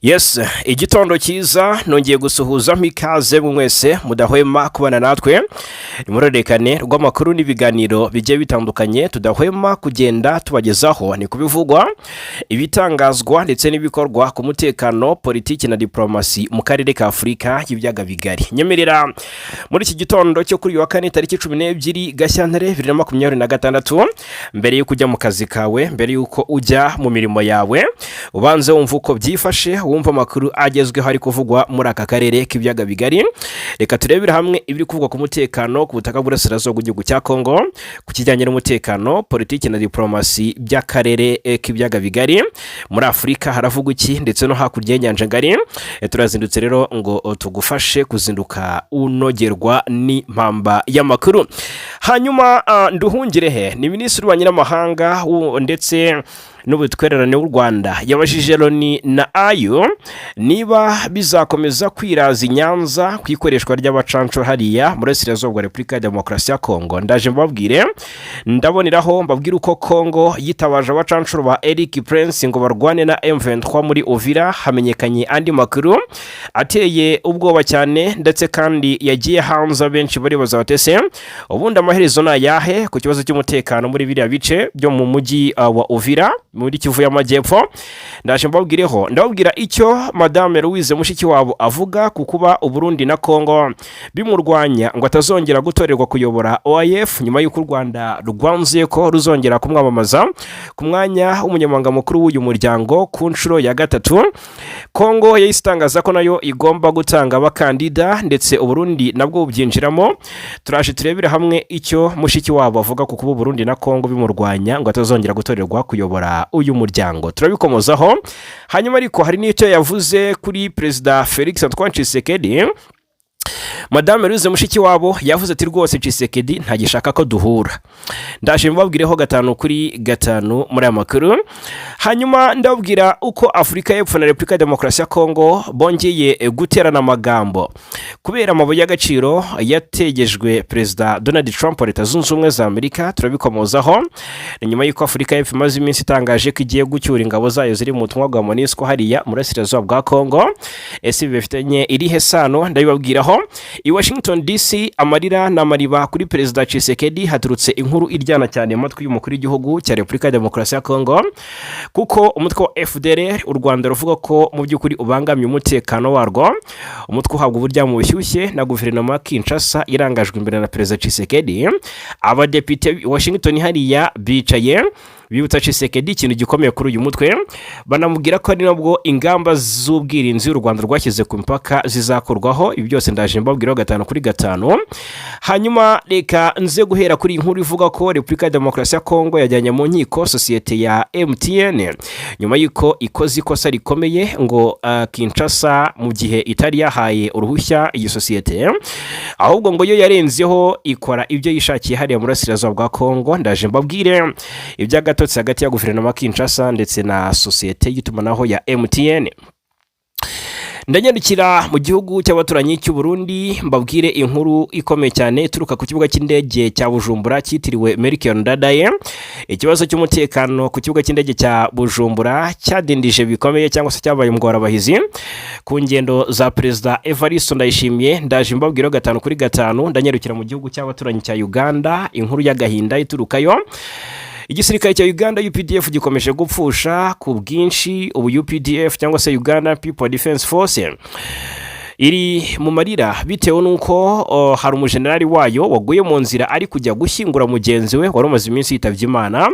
Yes, igitondo cyiza. Nongeye gusuhuza ikaze mwese mudahwema kubana natwe. Ni mururerekane rw'amakuru n'ibiganiro bigiye bitandukanye tudahwema kugenda tubagezaho. Ni kubivugwa, ibitangazwa ndetse n'ibikorwa ku mutekano, politiki na diporomasi mu karere ka Afurika y'ibiyaga bigari. Nyemerera muri iki gitondo cyo kuri uyu wa kane, tariki 12 Gashyantare 2026, mbere y'uko ujya mu kazi kawe, mbere y'uko ujya mu mirimo yawe, ubanze wumva uko byifashe, wumva amakuru agezweho ari kuvugwa muri aka karere k'ibiyaga bigari. Reka turebere hamwe ibiri kuvugwa ku mutekano ku butaka bw'uburasirazuba bw'igihugu cya Kongo, ku kijyanye n'umutekano, politiki na diporomasi by'akarere k'ibiyaga bigari. Muri Afurika haravugwa iki, ndetse no hakurya y'inyanja ngari? Turazindutse rero ngo tugufashe kuzinduka unogerwa n'impamba y'amakuru. Hanyuma Nduhungirehe ni minisitiri w'ububanyi n'amahanga ndetse n'ubutwererane w'u Rwanda, yabajije Loni na AU niba bizakomeza kwiraza i Nyanza ku ikoreshwa ry'abacanco hariya muri Burasirazuba bwa Repubulika ya Demokarasi ya Kongo. Ndaje mbabwire, ndaboneraho mbabwire uko Kongo yitabaje abacancuro ba Eric Prince ngo barwane na M23 muri Uvira. Hamenyekanye andi makuru ateye ubwoba cyane, ndetse kandi yagiye hanze, benshi baribaza batese ubundi amaherezo ni ayahe ku kibazo cy'umutekano muri biriya bice byo mu mujyi wa Uvira muri Kivu y'Amajyepfo. Ndaje mbabwireho, ndababwira icyo Madame Louise Mushikiwabo avuga ku kuba Uburundi na Kongo bimurwanya ngo atazongera gutorerwa kuyobora OIF, nyuma y'uko u Rwanda rwanzuye ko ruzongera kumwamamaza ku mwanya w'umunyamabanga mukuru w'uyu muryango ku nshuro ya gatatu. Kongo yahise itangaza ko nayo igomba gutanga abakandida, ndetse Uburundi nabwo bubyinjiramo. Turaje turebere hamwe icyo Mushikiwabo avuga ku kuba Uburundi na Kongo bimurwanya ngo atazongera gutorerwa kuyobora uyu muryango, turabikomozaho. Hanyuma ariko hari n'icyo yavuze kuri Perezida Felix Antoine Tshisekedi. Madame Louise Mushikiwabo yavuze ati: "Rwose Tshisekedi ntagishaka ko duhura." Ndaje mbabwireho gatanu kuri gatanu muri aya makuru. Hanyuma ndababwira uko Afurika y'Epfo na Repubulika ya Demokarasi ya Kongo bongeye guterana amagambo kubera amabuye y'agaciro yategejwe Perezida Donald Trump wa Leta Zunze Ubumwe za Amerika, turabikomozaho. Ni nyuma y'uko Afurika y'Epfo imaze iminsi itangaje ko igiye gucyura ingabo zayo ziri mu butumwa bwa MONUSCO hariya mu burasirazuba bwa Kongo. Ese ibi bifitanye irihe sano? Ndabibabwiraho. I Washington DC, amarira ni amariba kuri Perezida Tshisekedi. Haturutse inkuru iryana cyane mu matwi y'umukuru w'igihugu cya Repubulika ya Demokarasi ya Kongo, kuko umutwe wa FDLR u Rwanda ruvuga ko mu by'ukuri ubangamiye umutekano warwo, umutwe uhabwa uburyamo bushyushye na guverinoma ya Kinshasa irangajwe imbere na Perezida Tshisekedi. Abadepite Washington hariya bicaye bibutsa Tshisekedi ikintu gikomeye kuri uyu mutwe, banamubwira ko ari nabwo ingamba z'ubwirinzi u Rwanda rwashyize ku mipaka zizakorwaho. Ibi byose ndaje mbabwiraho gatanu kuri gatanu. Hanyuma reka nze guhera kuri iyi nkuru ivuga ko Repubulika ya Demokarasi ya Kongo yajyanye mu nkiko sosiyete ya MTN nyuma y'uko ikoze ikosa rikomeye ngo Kinshasa, mu gihe itari yahaye uruhushya iyi sosiyete, ahubwo ngo yo yarenzeho ikora ibyo yishakiye hariya mu burasirazuba bwa Kongo. Ndaje mbabwire iby'agatotsi hagati ya guverinoma ya Kinshasa ndetse na sosiyete y'itumanaho ya MTN. Ndanyarukira mu gihugu cy'abaturanyi cy'u Burundi, mbabwire inkuru ikomeye cyane ituruka ku kibuga cy'indege cya Bujumbura cyitiriwe Melchior Ndadaye. Ikibazo cy'umutekano ku kibuga cy'indege cya Bujumbura cyadindije bikomeye, cyangwa se cyabaye ingorabahizi ku ngendo za Perezida Evariste Ndayishimiye. Ndaje mbabwire gatanu kuri gatanu. Ndanyarukira mu gihugu cy'abaturanyi cya Uganda, inkuru y'agahinda iturukayo: igisirikare cya Uganda UPDF gikomeje gupfusha ku bwinshi. Ubu UPDF cyangwa se Uganda People Defense Force iri mu marira bitewe n'uko hari umujenerali wayo waguye mu nzira ari kujya gushyingura mugenzi we wari umaze iminsi yitabye Imana.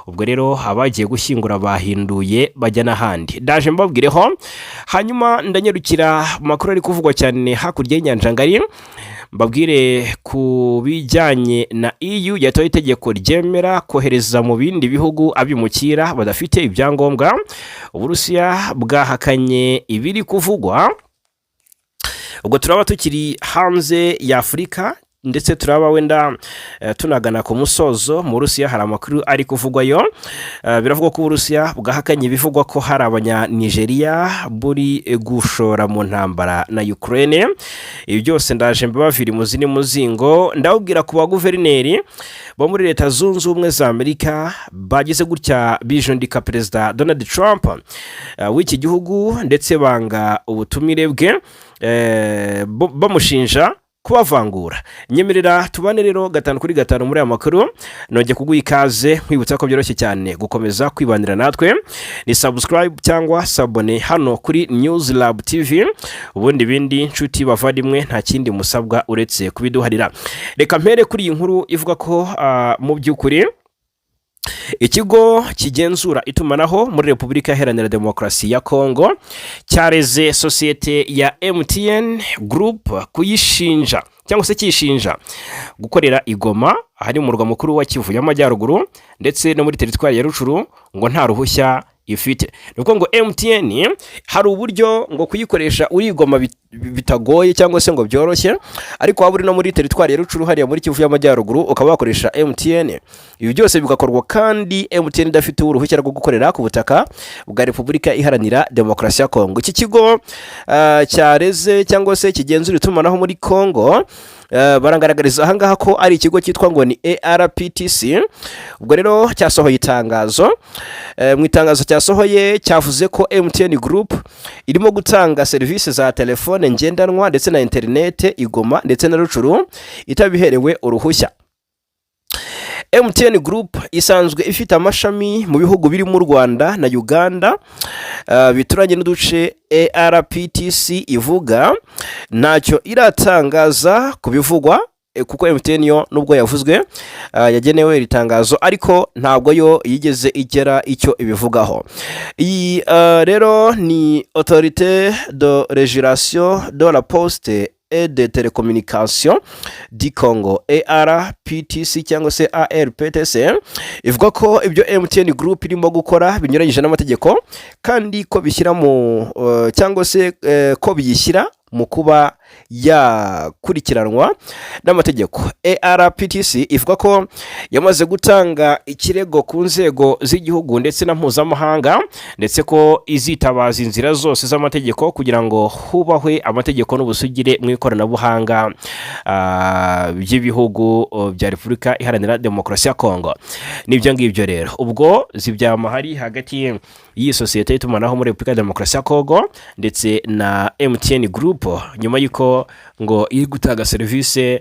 Ubwo rero abagiye gushyingura bahinduye bajya n'ahandi, ndaje mbabwireho. Hanyuma ndanyarukira mu makuru ari kuvugwa cyane hakurya y'inyanja ngari, mbabwire ku bijyanye na EU yatoye itegeko ryemera kohereza mu bindi bihugu abimukira badafite ibyangombwa. Uburusiya bwahakanye ibiri kuvugwa. Ubwo turaba tukiri hanze y'Afurika. Ndetse turaba wenda tunagana ku musozo. Mu Burusiya hari amakuru ari kuvugwayo. Biravugwa ko Uburusiya bwahakanye ibivugwa ko hari Abanyanigeriya buri gushora mu ntambara na Ukraine. Ibi byose ndaje mbibavira imuzi n'umuzingo. Ndababwira ku baguverineri bo muri Leta Zunze Ubumwe za Amerika bagize gutya bijundika Perezida Donald Trump w'iki gihugu, ndetse banga ubutumire bwe, bamushinja kubavangura. Nyemerera tubane rero gatanu kuri gatanu muri aya makuru. Nongeye kuguha ikaze, nkwibutsa ko byoroshye cyane gukomeza kwibanira natwe, ni subscribe cyangwa s'abonner hano kuri News Lab TV. Ubundi ibindi, nshuti bavandimwe, nta kindi musabwa uretse kubiduharira. Reka mpere kuri iyi nkuru ivuga ko mu by'ukuri ikigo kigenzura itumanaho muri Repubulika Iharanira Demokarasi ya Kongo cyareze sosiyete ya MTN Group kuyishinja cyangwa se cyishinja gukorera i Goma, ahari mu murwa mukuru wa Kivu y'Amajyaruguru, ndetse no muri teritwari ya Rutshuru, ngo nta ruhushya ifite. Ni ukuvuga ngo MTN hari uburyo ngo kuyikoresha uri i Goma bitagoye cyangwa se ngo byoroshye, ariko waba uri no muri teritwari ya Rutshuru hariya muri Kivu y'Amajyaruguru ukaba wakoresha MTN. Ibi byose bigakorwa kandi MTN idafite uruhushya rwo gukorera ku butaka bwa Repubulika Iharanira Demokarasi ya Kongo. Iki kigo cyareze cyangwa se kigenzura itumanaho muri Kongo, barangaragariza ahangaha ko ari ikigo cyitwa ngo ni ARPTC. Ubwo rero cyasohoye itangazo. Mu itangazo cyasohoye cyavuze ko MTN Group irimo gutanga serivisi za telefone ngendanwa ndetse na interinete i Goma ndetse na Rutshuru itabiherewe uruhushya. MTN Group isanzwe ifite amashami mu bihugu birimo u Rwanda na Uganda bituranye n'uduce ARPTC ivuga. Ntacyo iratangaza ku bivugwa, kuko MTN yo nubwo yavuzwe, yagenewe iri tangazo, ariko ntabwo yo yigeze igera icyo ibivugaho. Iyi rero ni Autorité de régulation de la poste et de télécommunication du Congo, ARPTC cyangwa se ARPTC, ivuga ko ibyo MTN Group irimo gukora binyuranyije n'amategeko, kandi ko bishyira mu cyangwa se ko biyishyira mu kuba yakurikiranwa n'amategeko. ARPTC ivuga ko yamaze gutanga ikirego ku nzego z'igihugu ndetse na mpuzamahanga, ndetse ko izitabaza inzira zose z'amategeko kugira ngo hubahwe amategeko n'ubusugire mu ikoranabuhanga by'ibihugu bya Repubulika Iharanira Demokarasi ya Kongo. N'ibyo ngibyo rero ubwo zibyama hari hagati y'iyi sosiyete y'itumanaho muri Repubulika ya Demokarasi ya Kongo ndetse na MTN Group, nyuma y'uko ngo iri gutanga serivisi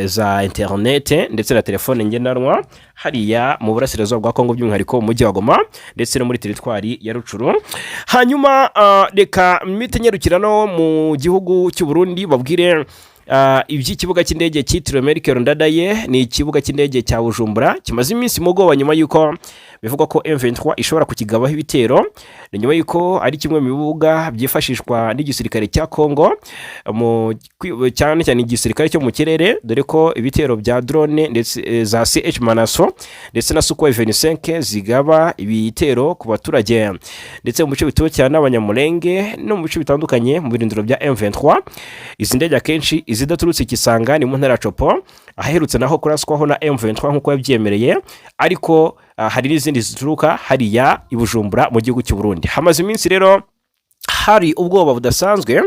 za interinete ndetse na telefone ngendanwa hariya mu burasirazuba bwa Kongo, by'umwihariko mu mujyi wa Goma ndetse no muri teritwari ya Rutshuru. Hanyuma reka mpite nyarukira no mu gihugu cy'u Burundi, babwire iby'ikibuga cy'indege cyitiriwe Melchior Ndadaye. Ni ikibuga cy'indege cya Bujumbura kimaze iminsi mu bwoba nyuma y'uko bivugwa ko M23 ishobora kukigabaho ibitero. Ni nyuma y'uko ari kimwe mu bibuga byifashishwa n'igisirikare cya Congo, cyane cyane igisirikare cyo mu kirere, dore ko ibitero bya drone ndetse za CH Manaso ndetse na Sukhoi 25 zigaba ibitero ku baturage, ndetse mu bice bituwe cyane n'Abanyamulenge no mu bice bitandukanye mu birindiro bya M23. Izi ndege akenshi izidaturutse Kisangani mu ntara ya Tshopo, aherutse naho kuraswaho na M23 nk'uko yabyemereye, ariko hari n'izindi zituruka hariya i Bujumbura mu gihugu cy'u Burundi. Hamaze iminsi rero hari ubwoba budasanzwe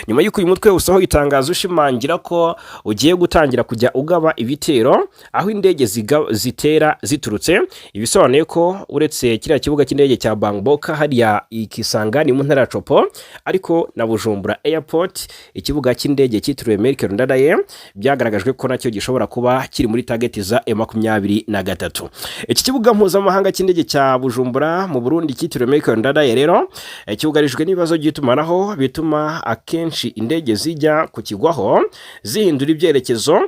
nyuma y'uko uyu mutwe usohoye itangazo ushimangira ko ugiye gutangira kujya ugaba ibitero aho indege zitera ziturutse. Ibisobanuye ko uretse kiriya kibuga cy'indege cya Bangboka hariya i Kisangani mu ntara ya Tshopo, ariko na Bujumbura Airport, ikibuga cy'indege cyitiriwe Melchior Ndadaye, byagaragajwe ko nacyo gishobora kuba kiri muri target za M23. Iki kibuga mpuzamahanga cy'indege cya Bujumbura mu Burundi cyitiriwe Melchior Ndadaye rero cyugarijwe n'ibibazo by'itumanaho, bituma akenshi indege zijya kukigwaho zihindura ibyerekezo,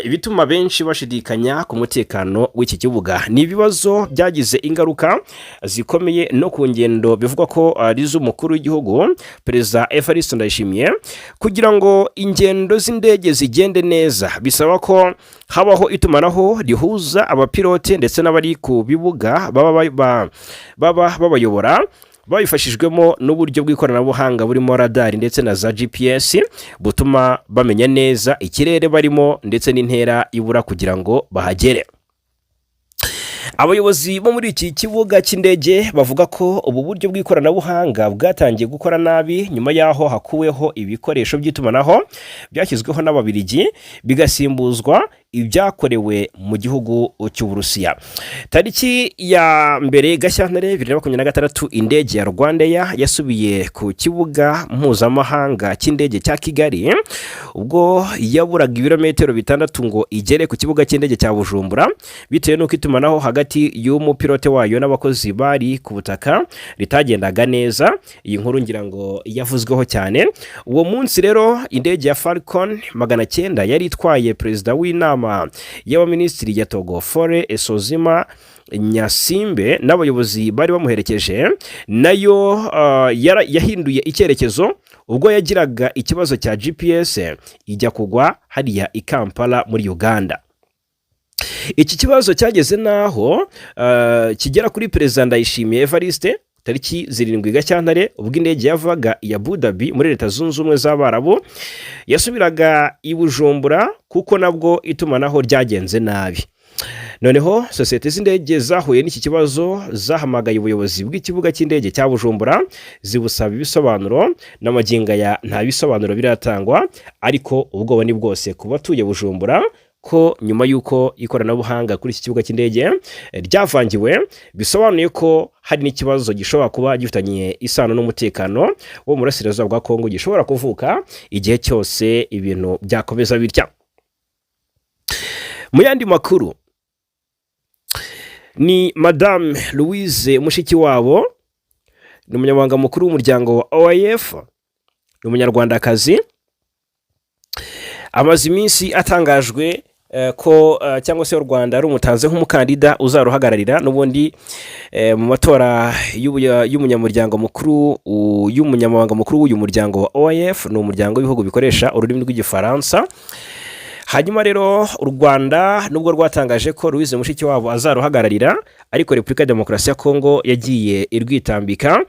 ibituma benshi bashidikanya ku mutekano w'iki kibuga. Ni ibibazo byagize ingaruka zikomeye no ku ngendo bivugwa ko ari iz'umukuru w'igihugu, Perezida Evariste Ndayishimiye. Kugira ngo ingendo z'indege zigende neza bisaba ko habaho itumanaho rihuza abapilote ndetse n'abari ku bibuga baba babayobora. Babifashijwemo n'uburyo bw'ikoranabuhanga burimo radari ndetse na za GPS, butuma bamenya neza ikirere barimo ndetse n'intera ibura kugira ngo bahagere. Abayobozi bo muri iki kibuga cy'indege bavuga ko ubu buryo bw'ikoranabuhanga bwatangiye gukora nabi nyuma y'aho hakuweho ibikoresho by'itumanaho byashyizweho n'Ababirigi, bigasimbuzwa ibyakorewe mu gihugu cy'Uburusiya. Tariki ya 1 Gashyantare 2026, indege ya RwandAir yasubiye ku kibuga mpuzamahanga cy'indege cya Kigali ubwo yaburaga ibirometero 6 ngo igere ku kibuga cy'indege cya Bujumbura, bitewe n'uko itumanaho hagati y'umupilote wayo n'abakozi bari ku butaka ritagendaga neza. Iyi nkuru ngira ngo yavuzweho cyane. Uwo munsi rero, indege ya Falcon 900 yari itwaye perezida w'inama y'abaminisitiri ya Togo, Faure Essozimna Gnassingbé, n'abayobozi bari bamuherekeje, nayo yahinduye icyerekezo ubwo yagiraga ikibazo cya GPS, ijya kugwa hariya i Kampala muri Uganda. Iki kibazo cyageze n'aho kigera kuri Perezida Ndayishimiye Evariste tariki 7 Gashyantare, ubwo indege yavaga i Abu Dhabi muri Leta Zunze Ubumwe z'Abarabu yasubiraga i Bujumbura, kuko nabwo itumanaho ryagenze nabi. Noneho sosiyete z'indege zahuye n'iki kibazo zahamagaye ubuyobozi bw'ikibuga cy'indege cya Bujumbura, zibusaba ibisobanuro. N'amagingo aya nta bisobanuro biratangwa, ariko ubwoba ni bwose ku batuye Bujumbura ko nyuma y'uko ikoranabuhanga kuri iki kibuga cy'indege ryavangiwe, bisobanuye ko hari n'ikibazo gishobora kuba gifitanye isano n'umutekano wo mu burasirazuba bwa Kongo gishobora kuvuka igihe cyose ibintu byakomeza bitya. Mu yandi makuru, ni Madame Louise Mushikiwabo, ni umunyamabanga mukuru w'umuryango wa OIF, ni Umunyarwandakazi. Amaze iminsi atangajwe ko cyangwa se u Rwanda rumutanze nk'umukandida uzaruhagararira n'ubundi mu matora y'umunyamuryango mukuru, y'umunyamabanga mukuru w'uyu muryango wa OIF. Ni umuryango w'ibihugu bikoresha ururimi rw'Igifaransa. Hanyuma rero, u Rwanda nubwo rwatangaje ko Louise Mushikiwabo azaruhagararira, ariko Repubulika ya Demokarasi ya Kongo yagiye irwitambika.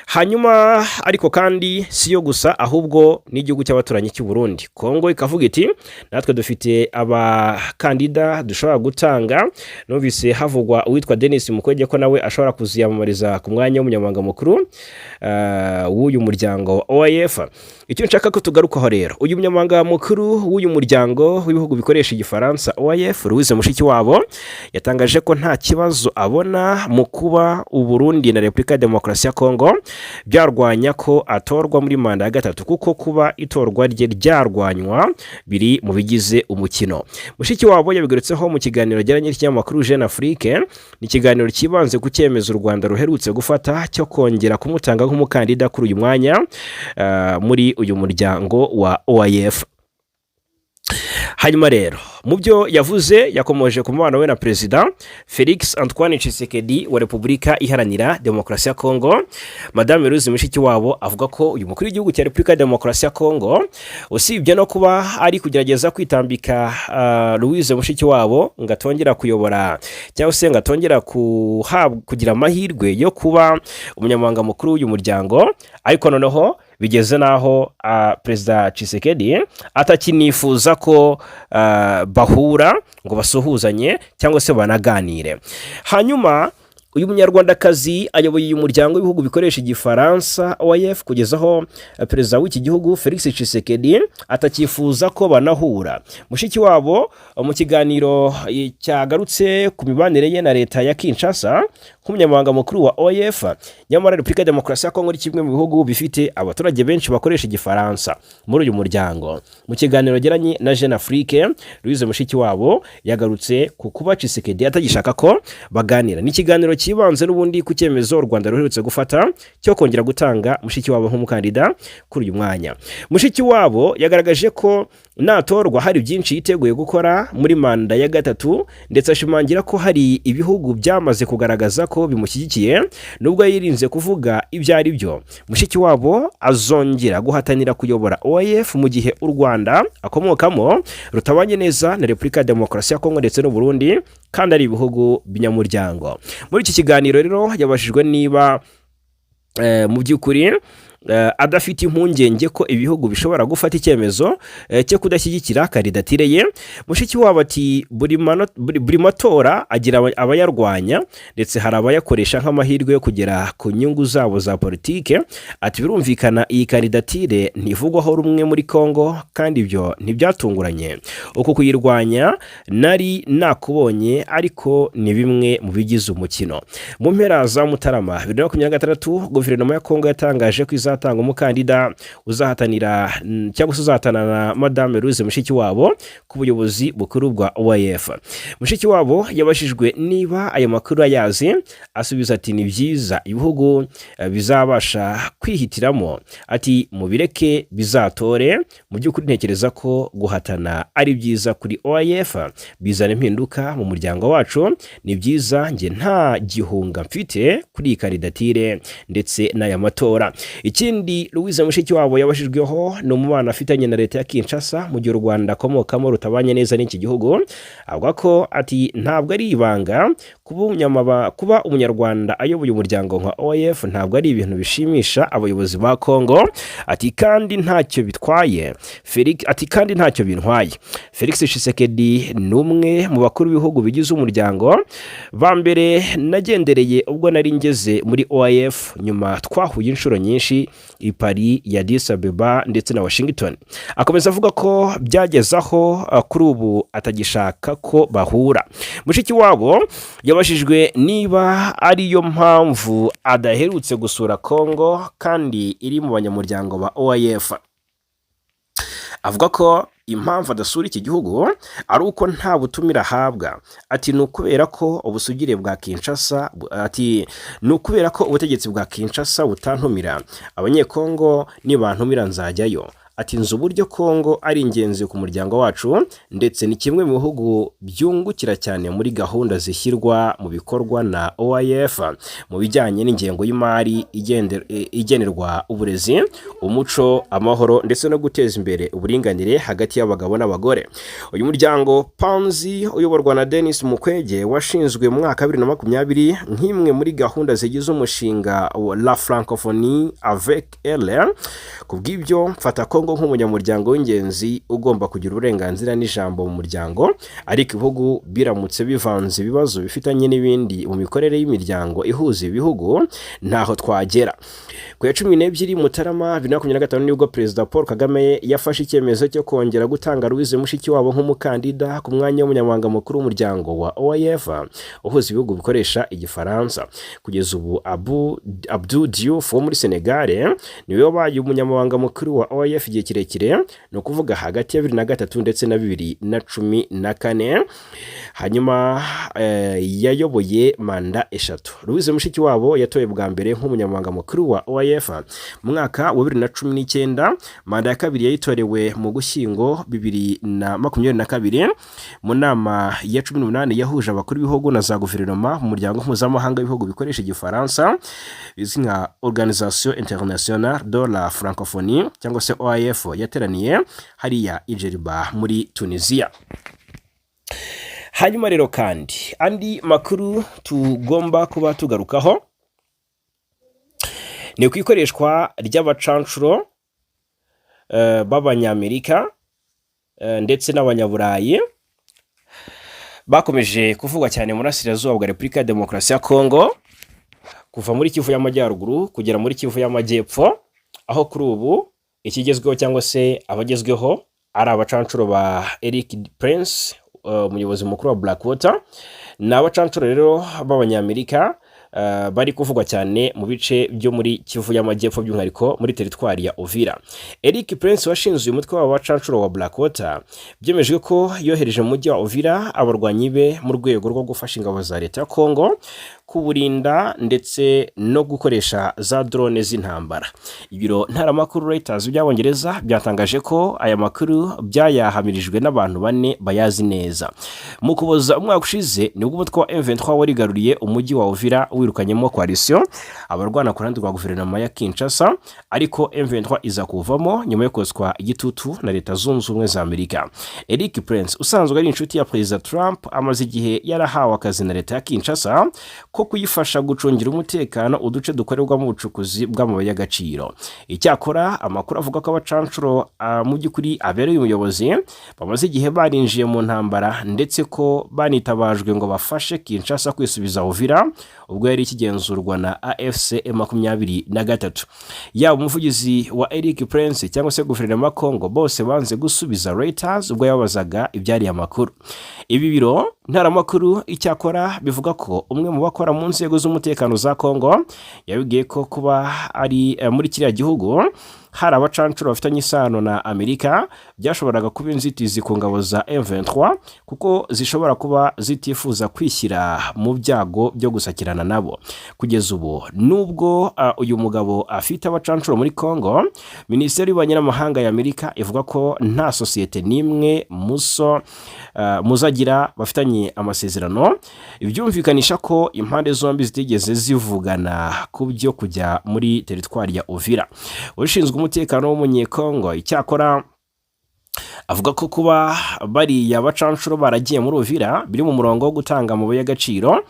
Hanyuma ariko kandi si yo gusa, ahubwo n'igihugu cy'abaturanyi cy'u Burundi. Kongo ikavuga iti: "Natwe dufite abakandida dushobora gutanga." Numvise havugwa uwitwa Denis Mukwege, ko nawe ashobora kuziyamamariza ku mwanya w'umunyamabanga mukuru w'uyu muryango wa OIF. Icyo nshaka ko tugarukaho rero, uyu munyamabanga mukuru w'uyu muryango w'ibihugu bikoresha Igifaransa, OIF, Louise Mushikiwabo, yatangaje ko nta kibazo abona mu kuba Uburundi na Repubulika ya Demokarasi ya Kongo byarwanya ko atorwa muri manda ya gatatu, kuko kuba itorwa rye ryarwanywa biri mu bigize umukino. Mushikiwabo yabigarutseho mu kiganiro yagiranye n'ikinyamakuru Jeune Afrique. Ni ikiganiro cyibanze ku cyemezo u Rwanda ruherutse gufata cyo kongera kumutanga nk'umukandida kuri uyu mwanya muri uyu muryango wa OIF. Hanyuma rero, mu byo yavuze, yakomoje ku mubano we na Perezida Felix Antoine Tshisekedi wa Repubulika Iharanira Demokarasi ya Kongo. Madame Louise Mushikiwabo avuga ko uyu mukuru w'igihugu cya Repubulika ya Demokarasi ya Kongo, usibye no kuba ari kugerageza kwitambika Louise Mushikiwabo ngo atongera kuyobora cyangwa se ngo atongera kuhabwa kugira amahirwe yo kuba umunyamabanga mukuru w'uyu muryango, ariko noneho bigeze n'aho Perezida Tshisekedi atakinifuza ko bahura ngo basuhuzanye cyangwa se banaganire. Hanyuma uyu Munyarwandakazi ayoboye uyu muryango w'ibihugu bikoresha Igifaransa, OIF, kugeza aho perezida w'iki gihugu Felix Tshisekedi atakifuza ko banahura. Mushikiwabo, mu kiganiro cyagarutse ku mibanire ye na leta ya Kinshasa nk'umunyamabanga mukuru wa OIF, nyamara Repubulika ya Demokarasi ya Kongo ni kimwe mu bihugu bifite abaturage benshi bakoresha Igifaransa muri uyu muryango. Mu kiganiro yagiranye na Jeune Afrique, Louise Mushikiwabo yagarutse ku kuba Tshisekedi atagishaka ko baganira. Ni ikiganiro cyibanze n'ubundi ku cyemezo u Rwanda ruherutse gufata cyo kongera gutanga Mushikiwabo nk'umukandida kuri uyu mwanya. Mushikiwabo yagaragaje ko natorwa hari byinshi yiteguye gukora muri manda ya gatatu, ndetse ashimangira ko hari ibihugu byamaze kugaragaza ko bimushyigikiye, nubwo yirinze kuvuga ibyo ari byo. Mushikiwabo azongera guhatanira kuyobora OIF mu gihe u Rwanda akomokamo rutabanye neza na Repubulika ya Demokarasi ya Kongo ndetse n'u Burundi, kandi ari ibihugu binyamuryango. Muri iki kiganiro rero yabajijwe niba Mu by'ukuri adafite impungenge ko ibihugu bishobora gufata icyemezo cyo kudashyigikira kandidatire ye. Mushikiwabo ati buri matora agira abayarwanya, ndetse hari abayakoresha nk'amahirwe yo kugera ku nyungu zabo za politike. Ati birumvikana, iyi kandidatire ntivugwaho rumwe muri Congo, kandi ibyo ntibyatunguranye. Uku kuyirwanya nari nakubonye, ariko ni bimwe mu bigize umukino. Mu mpera za Mutarama 2026, guverinoma ya Congo yatangaje ko izatanga umukandida uzahatanira cyangwa se uzahatana na Madame Louise Mushikiwabo ku buyobozi bukuru bwa OIF. Mushikiwabo yabajijwe niba ayo makuru ayazi, asubiza ati ni byiza, ibihugu bizabasha kwihitiramo. Ati mubireke bizatore. Mu by'ukuri ntekereza ko guhatana ari byiza kuri OIF, bizana impinduka mu muryango wacu, ni byiza. Njye nta gihunga mfite kuri iyi kandidatire ndetse n'aya matora. Ikindi Louise Mushikiwabo yabajijweho ni umubano afitanye na leta ya Kinshasa, mu gihe u Rwanda akomokamo rutabanye neza n'iki gihugu. Avuga ko ati ntabwo ari ibanga, kuba umunyarwanda ayoboye umuryango nka OIF ntabwo ari ibintu bishimisha abayobozi ba Congo. Ati kandi ntacyo bitwaye Felix, ati kandi ntacyo bintwaye. Felix Tshisekedi ni umwe mu bakuru b'ibihugu bigize umuryango ba mbere nagendereye ubwo nari ngeze muri OIF. Nyuma twahuye inshuro nyinshi i Paris, ya Addis Abeba ndetse na Washington. Akomeza avuga ko byageze aho kuri ubu atagishaka ko bahura. Mushikiwabo yabajijwe niba ariyo mpamvu adaherutse gusura Congo kandi iri mu banyamuryango ba OIF. Avuga ko impamvu adasura iki gihugu ari uko nta butumire ahabwa. Ati ni ukubera ko ubusugire bwa Kinshasa, ati ni ukubera ko ubutegetsi bwa Kinshasa butantumira. Abanyekongo nibantumira nzajyayo. Ati nzi uburyo Kongo ari ingenzi ku muryango wacu, ndetse ni kimwe mu bihugu byungukira cyane muri gahunda zishyirwa mu bikorwa na OIF mu bijyanye n'ingengo y'imari igenerwa uburezi, umuco, amahoro ndetse no guteza imbere uburinganire hagati y'abagabo n'abagore. Uyu muryango Panzi uyoborwa na Denis Mukwege washinzwe mu mwaka wa 2020 nk'imwe muri gahunda zigize umushinga wa La Francophonie avec elle. Ku bw'ibyo, mfata Kongo nk'umunyamuryango w'ingenzi ugomba kugira uburenganzira n'ijambo mu muryango, ariko ibihugu biramutse bivanze ibibazo bifitanye n'ibindi mu mikorere y'imiryango ihuza ibihugu, ntaho twagera. Ku ya 12 Mutarama 2025 nibwo Perezida Paul Kagame yafashe icyemezo cyo kongera gutanga Louise Mushikiwabo nk'umukandida ku mwanya w'umunyamabanga mukuru w'umuryango wa OIF uhuza ibihugu bikoresha Igifaransa. Kugeza ubu Abu Abdou Diouf wo muri Senegal niwe wabaye umunyamabanga mukuru wa OIF igihe kirekire, ni ukuvuga hagati ya 2003 ndetse na 2014. Hanyuma yayoboye manda eshatu. Louise Mushikiwabo yatowe bwa mbere nk'umunyamabanga mukuru wa OIF mu mwaka wa 2019. Manda ya kabiri yayitorewe mu Gushyingo 2022 mu nama ya 18 yahuje abakuru b'ibihugu na za guverinoma mu muryango mpuzamahanga w'ibihugu bikoresha Igifaransa, bizwi nka Organisation Internationale de la Francophonie cyangwa se OIF, yateraniye hariya i Djerba muri Tunisia. Hanyuma rero kandi andi makuru tugomba kuba tugarukaho ni ku ikoreshwa ry'abacanshuro b'Abanyamerika ndetse n'Abanyaburayi bakomeje kuvugwa cyane mu burasirazuba bwa Repubulika ya Demokarasi ya Kongo, kuva muri Kivu y'Amajyaruguru kugera muri Kivu y'Amajyepfo, aho kuri ubu ikigezweho cyangwa se abagezweho ari abacanshuro ba Eric Prince, umuyobozi mukuru wa Blackwater. Ni abacanshuro rero b'Abanyamerika bari kuvugwa cyane mu bice byo muri Kivu y'Amajyepfo, by'umwihariko muri teritwari ya Uvira. Eric Prince washinze uyu mutwe w'abacanshuro wa Blackwater, byemejwe ko yohereje mu mujyi wa Uvira abarwanyi be mu rwego rwo gufasha ingabo za leta ya Kongo kuburinda ndetse no gukoresha za drone z'intambara. Ibiro ntaramakuru Reuters by'Abongereza byatangaje ko aya makuru byayahamirijwe n'abantu bane bayazi neza. Mu Kuboza umwaka ushize nibwo umutwe wa M23 warigaruriye umujyi wa Uvira, wirukanyemo coalition abarwana ku ruhande rwa guverinoma ya Kinshasa, ariko M23 iza kuvamo nyuma yo kotswa igitutu na Leta Zunze Ubumwe za Amerika. Eric Prince usanzwe ari inshuti ya Perezida Trump amaze igihe yarahawe akazi na leta ya Kinshasa. ko kuyifasha gucungira umutekano uduce dukorerwamo ubucukuzi bw'amabuye y'agaciro. Icyakora amakuru avuga ko abacanshuro mu by'ukuri abereye umuyobozi bamaze igihe barinjiye mu ntambara, ndetse ko banitabajwe ngo bafashe Kinshasa kwisubiza Uvira ubwo yari ikigenzurwa na AFC M23. Yaba umuvugizi wa Eric Prince cyangwa se guverinoma ya Congo, bose banze gusubiza Reuters ubwo yabazaga ibyariye amakuru. Ibi biro ntaramakuru icyakora bivuga ko umwe mu bakora mu nzego z'umutekano za Congo yabibwiye ko kuba ari muri kiriya gihugu hari abacancuro bafitanye isano na Amerika byashoboraga kuba inzitizi ku ngabo za M23, kuko zishobora kuba zitifuza kwishyira mu byago byo gusakirana nabo. Kugeza ubu, nubwo uyu mugabo afite abacancuro muri Congo, Minisiteri y'Ububanyi n'Amahanga ya Amerika ivuga ko nta sosiyete n'imwe muso muzagira bafitanye amasezerano, ibyumvikanisha ko impande zombi zitigeze zivugana ku byo kujya muri teritwari ya Uvira. Ushinzwe umutekano w'Umunyekongo icyakora avuga ko kuba bariya bacanshuro baragiye muri Uvira biri mu murongo wo gutanga amabuye y'agaciro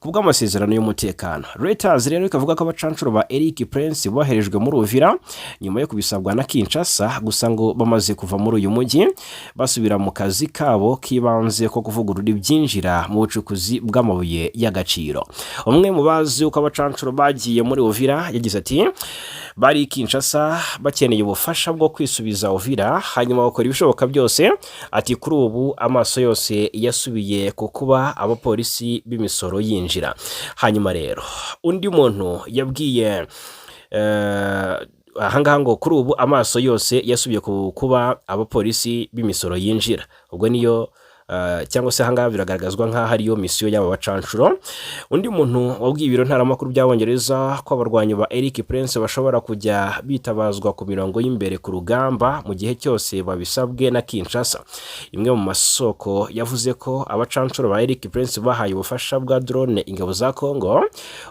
ku bw'amasezerano y'umutekano. Reuters rero ikavuga ko abacanshuro ba Eric Prince boherejwe muri Uvira nyuma yo kubisabwa na Kinshasa, gusa ngo bamaze kuva muri uyu mujyi basubira mu kazi kabo k'ibanze ko kuvugurura ibyinjira mu bucukuzi bw'amabuye y'agaciro. Umwe mu bazi uko abacanshuro bagiye muri Uvira yagize ati: "Bari i Kinshasa bakeneye ubufasha bwo kwisubiza Uvira, hanyuma bakora ibishoboka byose." Ati: "Kuri ubu amaso yose yasubiye ku kuba abapolisi b'imisoro yinjira." Hanyuma rero undi muntu yabwiye ahangaha ngo kuri ubu amaso yose yasubiye ku kuba abapolisi b'imisoro yinjira. Ubwo niyo cyangwa se ahangaha biragaragazwa nk'aho ariyo misiyo y'aba bacanshuro. Undi muntu wabwiye ibiro ntaramakuru by'Abongereza ko abarwanyi ba Eric Prince bashobora kujya bitabazwa ku mirongo y'imbere ku rugamba mu gihe cyose babisabwe na Kinshasa. Imwe mu masoko yavuze ko abacanshuro ba Eric Prince bahaye ubufasha bwa drone ingabo za Congo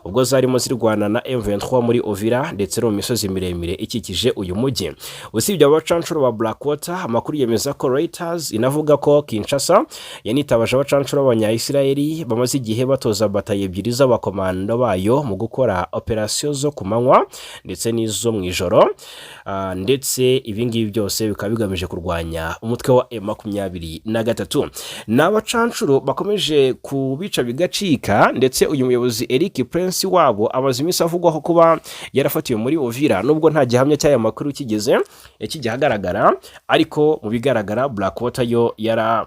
ubwo zarimo zirwana na M23 muri Uvira ndetse no mu misozi miremire ikikije uyu mujyi. Usibye abo bacanshuro ba Blackwater, amakuru yemeza ko Reuters inavuga ko Kinshasa yanitabaje abacanshuro b'Abanya-Israeli bamaze igihe batoza batayo ebyiri z'abakomando bayo mu gukora operasiyo zo ku manywa ndetse n'izo mu ijoro. Ndetse ibi ngibi byose bikaba bigamije kurwanya umutwe wa M23. Ni abacanshuro bakomeje kubica bigacika, ndetse uyu muyobozi Eric Prince wabo amaze iminsi avugwaho kuba yarafatiwe muri Uvira, nubwo nta gihamya cy'aya makuru kigeze kijya ahagaragara. Ariko mu bigaragara Blackwater yo yara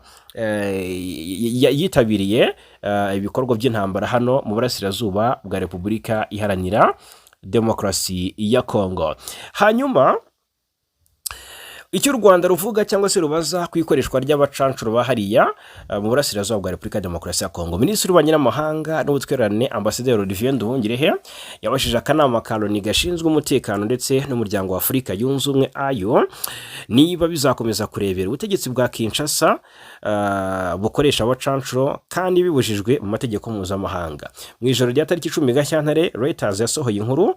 yitabiriye ibikorwa by'intambara hano mu burasirazuba bwa Repubulika Iharanira Demokarasi ya Kongo. Hanyuma icyo u Rwanda ruvuga cyangwa se rubaza ku ikoreshwa ry'abacanshuro ba hariya mu burasirazuba bwa Repubulika ya Demokarasi ya Kongo, Minisitiri w'Ububanyi n'Amahanga n'Ubutwererane, Ambasaderi Olivier Nduhungirehe, yabashije akanama ka Loni gashinzwe umutekano ndetse n'Umuryango wa Afurika Yunze Ubumwe ayo niba bizakomeza kurebera ubutegetsi bwa Kinshasa bukoresha abacanshuro kandi bibujijwe mu mategeko mpuzamahanga. Mu ijoro rya tariki 10 Gashyantare, Reuters yasohoye inkuru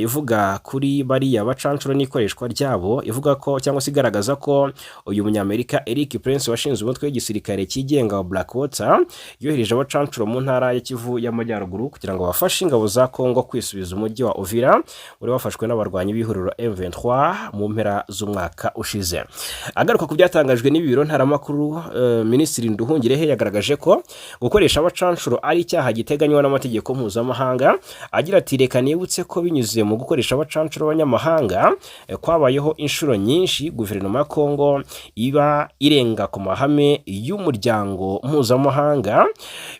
ivuga kuri bariya bacanshuro n'ikoreshwa ryabo, ivuga ko cyangwa se igaragaza ko uyu Munyamerika Eric Prince washinze umutwe w'igisirikare cyigenga wa Blackwater yohereje abacanshuro mu ntara ya Kivu y'Amajyaruguru kugira ngo bafashe ingabo za Congo kwisubiza umujyi wa Uvira wari wafashwe n'abarwanyi b'ihuriro M23 mu mpera z'umwaka ushize. Agaruka ku byatangajwe n'ibi biro ntaramakuru, Minisitiri Nduhungirehe yagaragaje ko gukoresha abacanshuro ari icyaha giteganywa n'amategeko mpuzamahanga, agira ati: "Reka nibutse ko binyuze mu gukoresha abacanshuro b'abanyamahanga kwabayeho inshuro nyinshi, guverinoma ya Kongo iba irenga ku mahame y'umuryango mpuzamahanga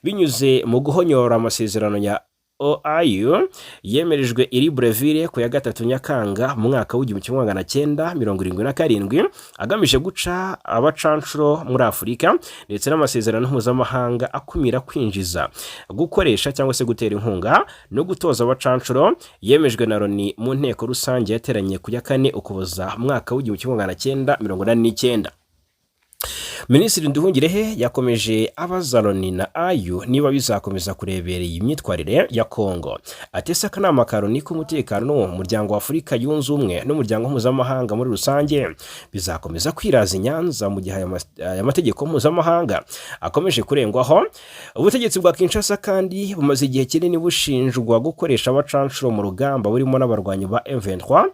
binyuze mu guhonyora amasezerano ya OAU yemerejwe i Libreville ku ya 3 Nyakanga mu mwaka w'1977 agamije guca abacanshuro muri Afurika, ndetse n'amasezerano mpuzamahanga akumira kwinjiza, gukoresha cyangwa se gutera inkunga no gutoza abacanshuro yemejwe na Loni mu nteko rusange yateranye ku ya 4 Ukuboza mu mwaka w'1989." Minisitiri Nduhungirehe yakomeje abaza Loni na AU niba bizakomeza kurebera iyi myitwarire ya Kongo. Ati: "Ese akanama ka Loni k'umutekano, Umuryango wa Afurika Yunze Ubumwe n'umuryango mpuzamahanga muri rusange bizakomeza kwiraza i Nyanza mu gihe aya mategeko mpuzamahanga akomeje kurengwaho?" Ubutegetsi bwa Kinshasa kandi bumaze igihe kinini bushinjwa gukoresha abacanshuro mu rugamba, burimo n'abarwanyi ba M23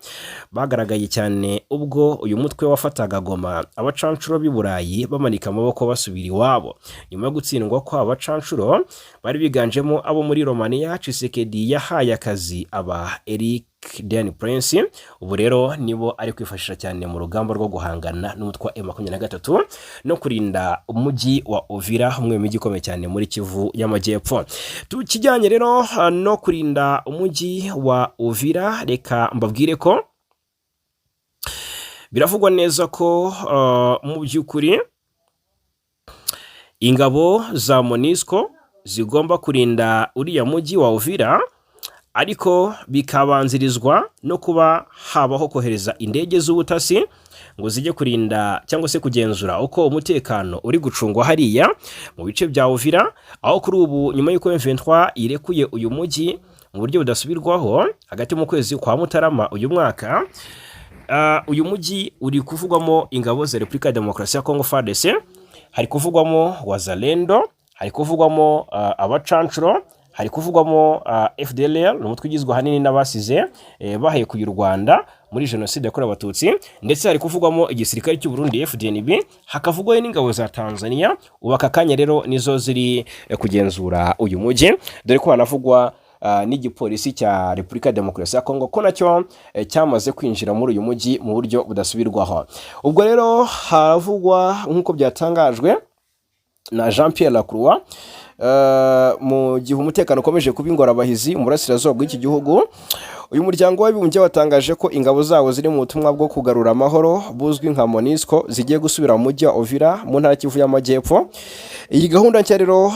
bagaragaye cyane ubwo uyu mutwe wafataga Goma, abacanshuro b'i Burayi bamanika amaboko basubira iwabo nyuma yo gutsindwa kw'aba bacanshuro bari biganjemo abo muri Romania. Tshisekedi yahaye akazi aba Eric Dan Prince, ubu rero nibo ari kwifashisha cyane mu rugamba rwo guhangana n'umutwe wa M23 no kurinda umujyi wa Uvira, umwe mu mijyi ikomeye cyane muri Kivu y'Amajyepfo. Tukijyanye rero no kurinda umujyi wa Uvira, reka mbabwire ko biravugwa neza ko mu by'ukuri ingabo za MONUSCO zigomba kurinda uriya mujyi wa Uvira, ariko bikabanzirizwa no kuba habaho kohereza indege z'ubutasi ngo zijye kurinda cyangwa se kugenzura uko umutekano uri gucungwa hariya mu bice bya Uvira, aho kuri ubu nyuma y'uko M23 irekuye uyu mujyi mu buryo budasubirwaho hagati mu kwezi kwa Mutarama uyu mwaka. Uyu mujyi uri kuvugwamo ingabo za Repubulika ya Demokarasi ya Kongo FARDC, hari kuvugwamo Wazalendo, hari kuvugwamo abacanshuro, hari kuvugwamo FDLR, ni umutwe ugizwe ahanini n'abasize bahekuye u Rwanda muri jenoside yakorewe Abatutsi, ndetse hari kuvugwamo igisirikare cy'u Burundi FDNB, hakavugwayo n'ingabo za Tanzania. Ubu aka kanya rero nizo ziri kugenzura uyu mujyi, dore ko hanavugwa n'igipolisi cya Repubulika ya Demokarasi ya Kongo ko nacyo cyamaze kwinjira muri uyu mujyi mu buryo budasubirwaho. Ubwo rero haravugwa, nk'uko byatangajwe na Jean Pierre Lacroix, mu gihe umutekano ukomeje kuba ingorabahizi mu burasirazuba bw'iki gihugu, uyu Muryango w'Abibumbye watangaje ko ingabo zawo ziri mu butumwa bwo kugarura amahoro buzwi nka MONUSCO zigiye gusubira mu mujyi wa Uvira mu ntara Kivu y'Amajyepfo. Iyi gahunda nshya rero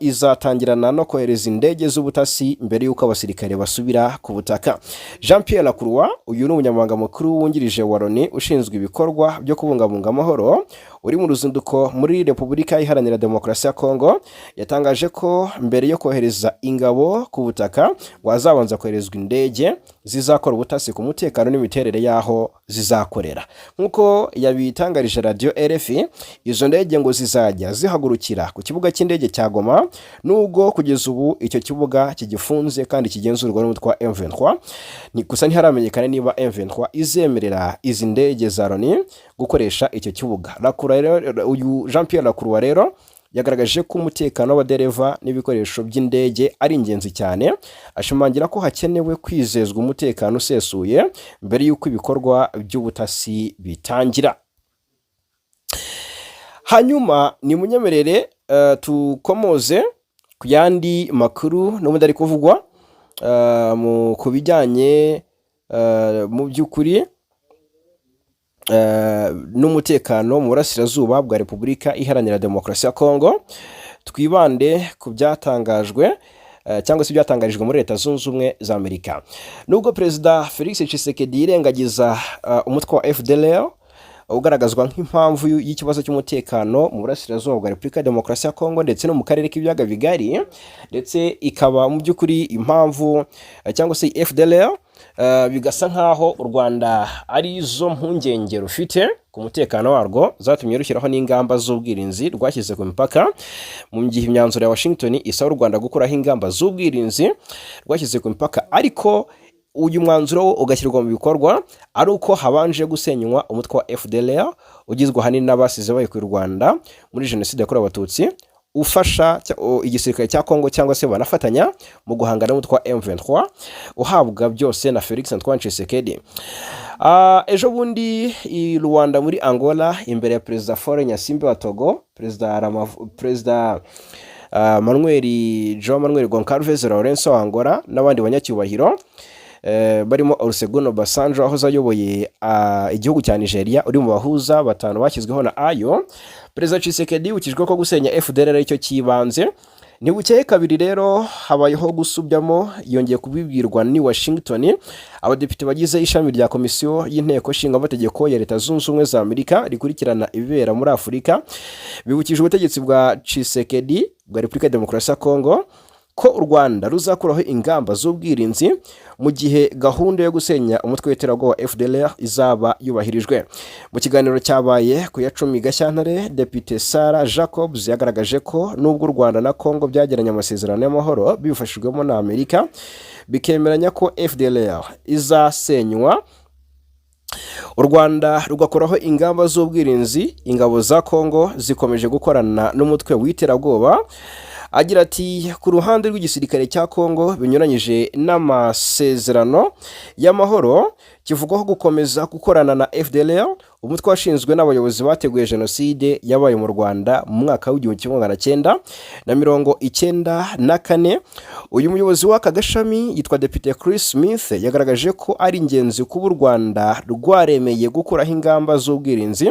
izatangirana no kohereza indege z'ubutasi mbere y'uko abasirikare basubira ku butaka. Jean Pierre Lacroix, uyu ni umunyamabanga mukuru wungirije wa Loni ushinzwe ibikorwa byo kubungabunga amahoro, uri mu ruzinduko muri Repubulika Iharanira Demokarasi ya Kongo, yatangaje ko mbere yo kohereza ingabo ku butaka ngo hazabanza koherezwa indege zizakora ubutasi ku mutekano n'imiterere y'aho zizakorera. Nk'uko yabitangarije radiyo RFI, izo ndege ngo zizajya zihagurukira ku kibuga cy'indege cya Goma, nubwo kugeza ubu icyo kibuga kigifunze kandi kigenzurwa n'umutwe wa M23. Ni gusa ntiharamenyekana niba M23 izemerera izi ndege za Loni gukoresha icyo kibuga. Lacroix rero, uyu Jean Pierre Lacroix rero yagaragaje ko umutekano w'abadereva n'ibikoresho by'indege ari ingenzi cyane, ashimangira ko hakenewe kwizezwa umutekano usesuye mbere y'uko ibikorwa by'ubutasi bitangira. Hanyuma ni munyemerere tukomoze ku yandi makuru n'ubundi ari kuvugwa mu ku bijyanye mu by'ukuri n'umutekano mu burasirazuba bwa Repubulika Iharanira Demokarasi ya Kongo. Twibande ku byatangajwe cyangwa se ibyatangarijwe muri Leta Zunze Ubumwe za Amerika. Nubwo Perezida Felix Tshisekedi yirengagiza umutwe wa FDLR ugaragazwa nk'impamvu y'ikibazo cy'umutekano mu burasirazuba bwa Repubulika ya Demokarasi ya Kongo ndetse no mu karere k'Ibiyaga Bigari, ndetse ikaba mu by'ukuri impamvu cyangwa se FDLR bigasa nk'aho u Rwanda ari zo mpungenge rufite ku mutekano warwo zatumye rushyiraho n'ingamba z'ubwirinzi rwashyize ku mipaka, mu gihe imyanzuro ya Washington isaba u Rwanda gukuraho ingamba z'ubwirinzi rwashyize ku mipaka, ariko uyu mwanzuro wo ugashyirwa mu bikorwa ari uko habanje gusenywa umutwe wa FDLR ugizwe ahanini n'abasize bahekuye u Rwanda muri jenoside yakorewe Abatutsi, ufasha igisirikare cya Kongo cyangwa se banafatanya mu guhangana n'umutwe wa M23 uhabwa byose na Felix Antoine Tshisekedi. Ejo bundi i Rwanda muri Angola, imbere ya Perezida Faure Gnassingbé wa Togo, Perezida Manuel João Manuel Goncalves Lourenço wa Angola n'abandi banyacyubahiro barimo Olusegun Obasanjo wahoze ayoboye igihugu cya Nigeria, uri mu bahuza batanu bashyizweho na AU, Perezida Tshisekedi yibukijwe ko gusenya FDLR aricyo cyibanze. Ntibukeye kabiri rero habayeho gusubyamo, yongeye kubibwirwa ni Washington. Abadepite bagize ishami rya komisiyo y'inteko nshingamategeko ya Leta Zunze Ubumwe za Amerika rikurikirana ibibera muri Afurika bibukije ubutegetsi bwa Tshisekedi bwa Repubulika ya Demokarasi ya Kongo ko u Rwanda ruzakuraho ingamba z'ubwirinzi mu gihe gahunda yo gusenya umutwe w'iterabwoba FDLR izaba yubahirijwe. Mu kiganiro cyabaye ku ya 10 Gashyantare, Depite Sarah Jacobs yagaragaje ko nubwo u Rwanda na Kongo byagiranye amasezerano y'amahoro bibifashijwemo na Amerika, bikemeranya ko FDLR izasenywa, u Rwanda rugakuraho ingamba z'ubwirinzi, ingabo za Kongo zikomeje gukorana n'umutwe w'iterabwoba. Agira ati: "Ku ruhande rw'igisirikare cya Kongo, binyuranyije n'amasezerano y'amahoro, kivugwaho gukomeza gukorana na FDLR, umutwe washinzwe n'abayobozi bateguye jenoside yabaye mu Rwanda mu mwaka w'1994." Uyu muyobozi w'aka gashami yitwa Depite Chris Smith yagaragaje ko ari ingenzi kuba u Rwanda rwaremeye gukuraho ingamba z'ubwirinzi,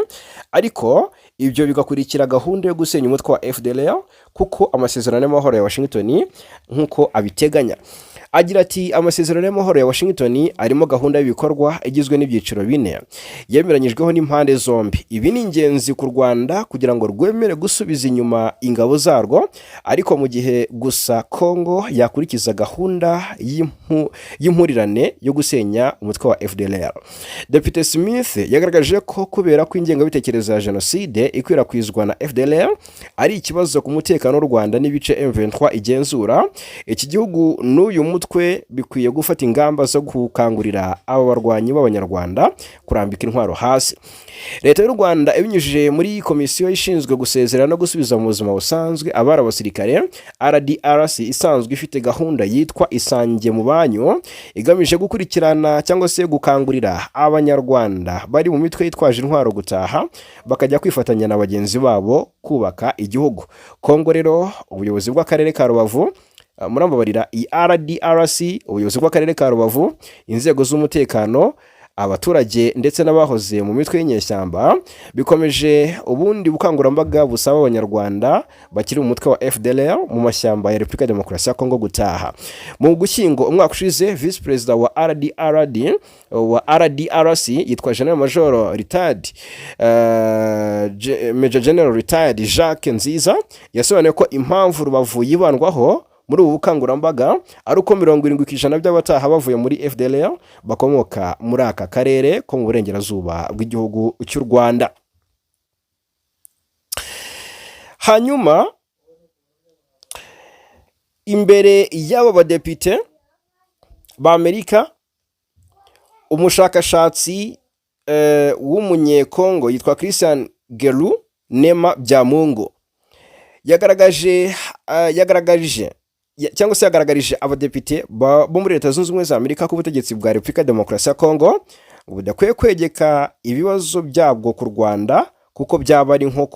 ariko ibyo bigakurikira gahunda yo gusenya umutwe wa FDLR, kuko amasezerano y'amahoro ya Washington nk'uko abiteganya. Agira ati: "Amasezerano y'amahoro ya Washington arimo gahunda y'ibikorwa igizwe n'ibyiciro bine yemeranyijweho n'impande zombi. Ibi ni ingenzi ku Rwanda kugira ngo rwemere gusubiza inyuma ingabo zarwo, ariko mu gihe gusa Kongo yakurikiza gahunda y'impurirane yo gusenya umutwe wa FDLR." Depite Smith yagaragaje ko kubera ko ingengabitekerezo ya jenoside ikwirakwizwa na FDLR ari ikibazo ku mutekano w'u Rwanda n'ibice M23 igenzura, iki gihugu n'uyu mutwe bikwiye gufata ingamba zo gukangurira aba barwanyi b'Abanyarwanda kurambika intwaro hasi. Leta y'u Rwanda ibinyujije muri komisiyo ishinzwe gusezera no gusubiza mu buzima busanzwe abari abasirikare, RDRC, isanzwe ifite gahunda yitwa Isange mu Banyu, igamije gukurikirana cyangwa se gukangurira Abanyarwanda bari mu mitwe yitwaje intwaro gutaha bakajya kwifatanya na bagenzi babo kubaka igihugu. Kongo rero, ubuyobozi bw'akarere ka Rubavu, murambabarira, iyi RDRC, ubuyobozi bw'akarere ka Rubavu, inzego z'umutekano, abaturage ndetse n'abahoze mu mitwe y'inyeshyamba bikomeje ubundi bukangurambaga busaba Abanyarwanda bakiri mu mutwe wa FDLR mu mashyamba ya Repubulika ya Demokarasi ya Kongo gutaha. Mu Gushyingo umwaka ushize, visi perezida wa RDRD wa RDRC yitwa General Major retired, Major General retired Jacques Nziza, yasobanuye ko impamvu Rubavu yibandwaho muri ubu bukangurambaga ari uko 70% by'abataha bavuye muri FDLR bakomoka muri aka karere ko mu burengerazuba bw'igihugu cy'u Rwanda. Hanyuma imbere y'aba badepite b'Amerika, umushakashatsi w'Umunyekongo yitwa Christian Geru Nema Byamungu yagaragaje yagaragarije cyangwa se yagaragarije abadepite bo muri Leta Zunze Ubumwe za Amerika ko ubutegetsi bwa Repubulika ya Demokarasi ya Kongo ngo budakwiye kwegeka ibibazo byabwo ku Rwanda, kuko byaba ari nko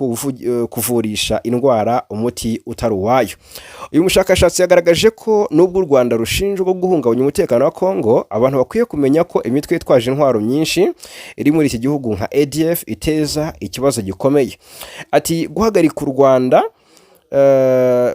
kuvurisha indwara umuti utari uwayo. Uyu mushakashatsi yagaragaje ko nubwo u Rwanda rushinjwa guhungabanya umutekano wa Kongo, abantu bakwiye kumenya ko imitwe yitwaje intwaro myinshi iri muri iki gihugu nka ADF iteza ikibazo gikomeye. Ati: "Guhagarika u Rwanda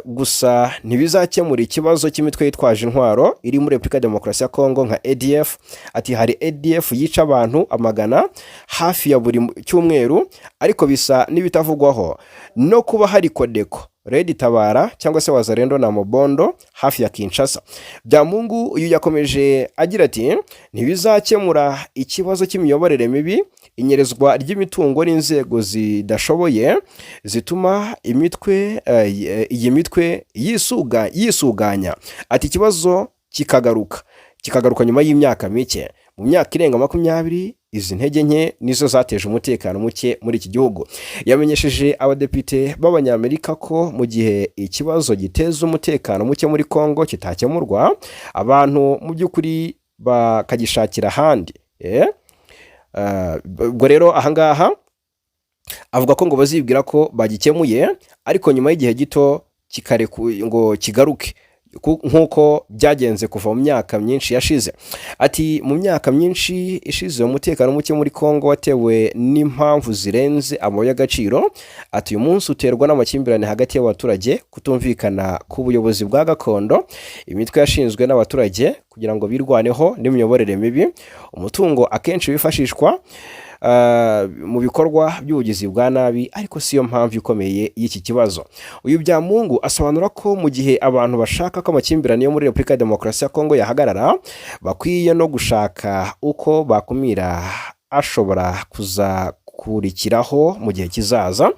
gusa ntibizakemura ikibazo cy'imitwe yitwaje intwaro iri muri Repubulika ya Demokarasi ya Kongo nka ADF." Ati: "Hari ADF yica abantu amagana hafi ya buri cyumweru, ariko bisa n'ibitavugwaho, no kuba hari Codeco, Red Tabara cyangwa se Wazalendo na Mobondo hafi ya Kinshasa." Byamungu uyu yakomeje agira ati: "Ntibizakemura ikibazo cy'imiyoborere mibi, inyerezwa ry'imitungo n'inzego zidashoboye zituma imitwe iyi mitwe yisuganya." Ati: "Ikibazo kikagaruka nyuma y'imyaka mike. Mu myaka irenga 20, izi ntege nke nizo zateje umutekano muke muri iki gihugu." Yamenyesheje abadepite b'Abanyamerika ko mu gihe ikibazo giteza umutekano muke muri Kongo kitakemurwa, abantu mu by'ukuri bakagishakira ahandi. Ubwo rero ahangaha avuga ko ngo bazibwira ko bagikemuye, ariko nyuma y'igihe gito ngo kigaruke. Nk'uko byagenze kuva mu myaka myinshi yashize. Ati: "Mu myaka myinshi ishize, umutekano muke muri Kongo watewe n'impamvu zirenze amabuye y'agaciro." Ati: "Uyu munsi uterwa n'amakimbirane hagati y'abaturage, kutumvikana ku buyobozi bwa gakondo, imitwe yashinzwe n'abaturage kugira ngo birwaneho, n'imiyoborere mibi. Umutungo akenshi wifashishwa mu bikorwa by'ubugizi bwa nabi, ariko siyo mpamvu ikomeye y'iki kibazo." Uyu Byamungu asobanura ko mu gihe abantu bashaka ko amakimbirane yo muri Repubulika ya Demokarasi ya Kongo yahagarara, bakwiye no gushaka uko bakumira ashobora kuzakurikiraho mu gihe kizaza.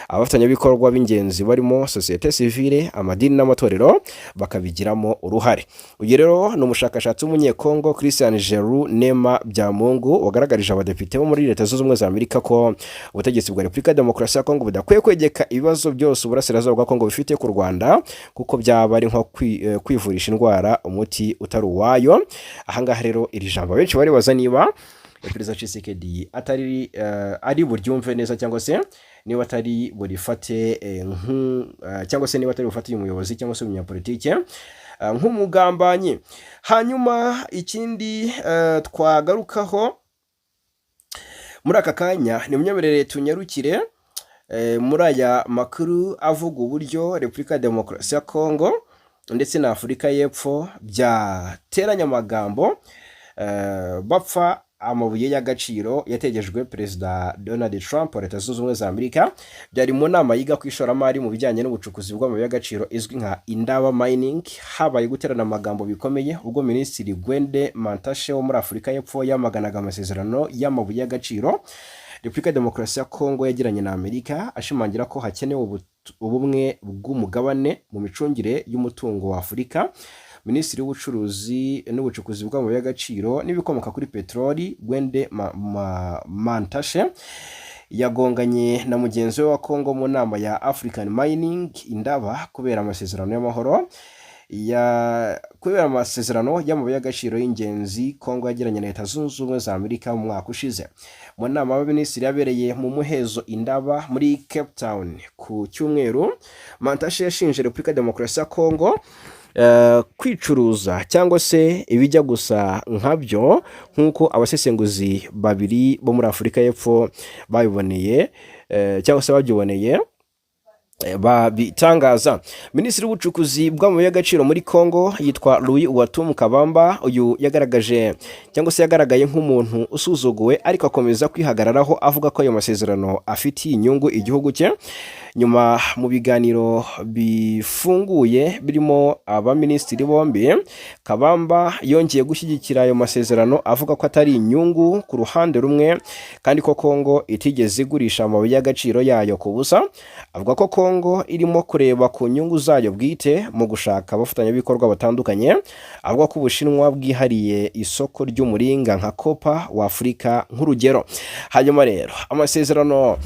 Abafatanyabikorwa b'ingenzi barimo sosiyete sivile, amadini n'amatorero bakabigiramo uruhare. Uyu rero ni umushakashatsi w'Umunyekongo Christian Jeru Nema Byamungu, wagaragarije abadepite bo muri Leta Zunze Ubumwe za Amerika ko ubutegetsi bwa Repubulika ya Demokarasi ya Kongo budakwiye kwegeka ibibazo byose uburasirazuba bwa Kongo bifite ku Rwanda, kuko byaba ari nko kwivurisha indwara umuti utari uwayo. Ahangaha rero iri jambo benshi baribaza niba Perezida Tshisekedi atari ari buryumve neza, cyangwa se niba atari burifate cyangwa se niba atari bufate uyu muyobozi cyangwa se umunyapolitike nk'umugambanyi. Hanyuma ikindi twagarukaho muri aka kanya ni munyemerere tunyarukire muri aya makuru avuga uburyo Repubulika ya Demokarasi ya Kongo ndetse na Afurika y'Epfo byateranye amagambo bapfa amabuye y'agaciro yategejwe Perezida Donald Trump wa Leta Zunze Ubumwe za Amerika. Byari mu nama yiga ku ishoramari mu bijyanye n'ubucukuzi bw'amabuye y'agaciro izwi nka Indaba Mining. Habaye guterana amagambo bikomeye ubwo Minisitiri Gwede Mantashe wo muri Afurika y'Epfo yamaganaga amasezerano y'amabuye y'agaciro Repubulika ya Demokarasi ya Kongo yagiranye na Amerika, ashimangira ko hakenewe ubumwe bw'umugabane mu micungire y'umutungo wa Afurika. Minisitiri w'ubucuruzi n'ubucukuzi bw'amabuye y'agaciro n'ibikomoka kuri peteroli, Gwede Mantashe, yagonganye na mugenzi we wa Kongo mu nama ya African Mining Indaba kubera amasezerano y'amahoro ya kubera amasezerano y'amabuye y'agaciro y'ingenzi Kongo yagiranye na Leta Zunze Ubumwe za Amerika mu mwaka ushize. Mu nama y'abaminisitiri yabereye mu muhezo Indaba muri Cape Town ku cyumweru, Mantashe yashinje Repubulika ya Demokarasi ya Kongo kwicuruza cyangwa se ibijya gusa nkabyo, nk'uko abasesenguzi babiri bo muri Afurika y'Epfo babiboneye cyangwa se babyiboneye babitangaza. Minisitiri w'ubucukuzi bw'amabuye y'agaciro muri Congo yitwa Louis Watum Kabamba. Uyu yagaragaje cyangwa se yagaragaye nk'umuntu usuzuguwe, ariko akomeza kwihagararaho avuga ko ayo masezerano afitiye inyungu igihugu cye. Nyuma mu biganiro bifunguye birimo abaminisitiri bombi, Kabamba yongeye gushyigikira ayo masezerano, avuga ko atari inyungu ku ruhande rumwe kandi ko Kongo itigeze igurisha amabuye y'agaciro yayo ku busa. Avuga ko Kongo irimo kureba ku nyungu zayo bwite mu gushaka abafatanyabikorwa batandukanye. Avuga ko Ubushinwa bwihariye isoko ry'umuringa nka copper wa Afurika nk'urugero. Hanyuma rero amasezerano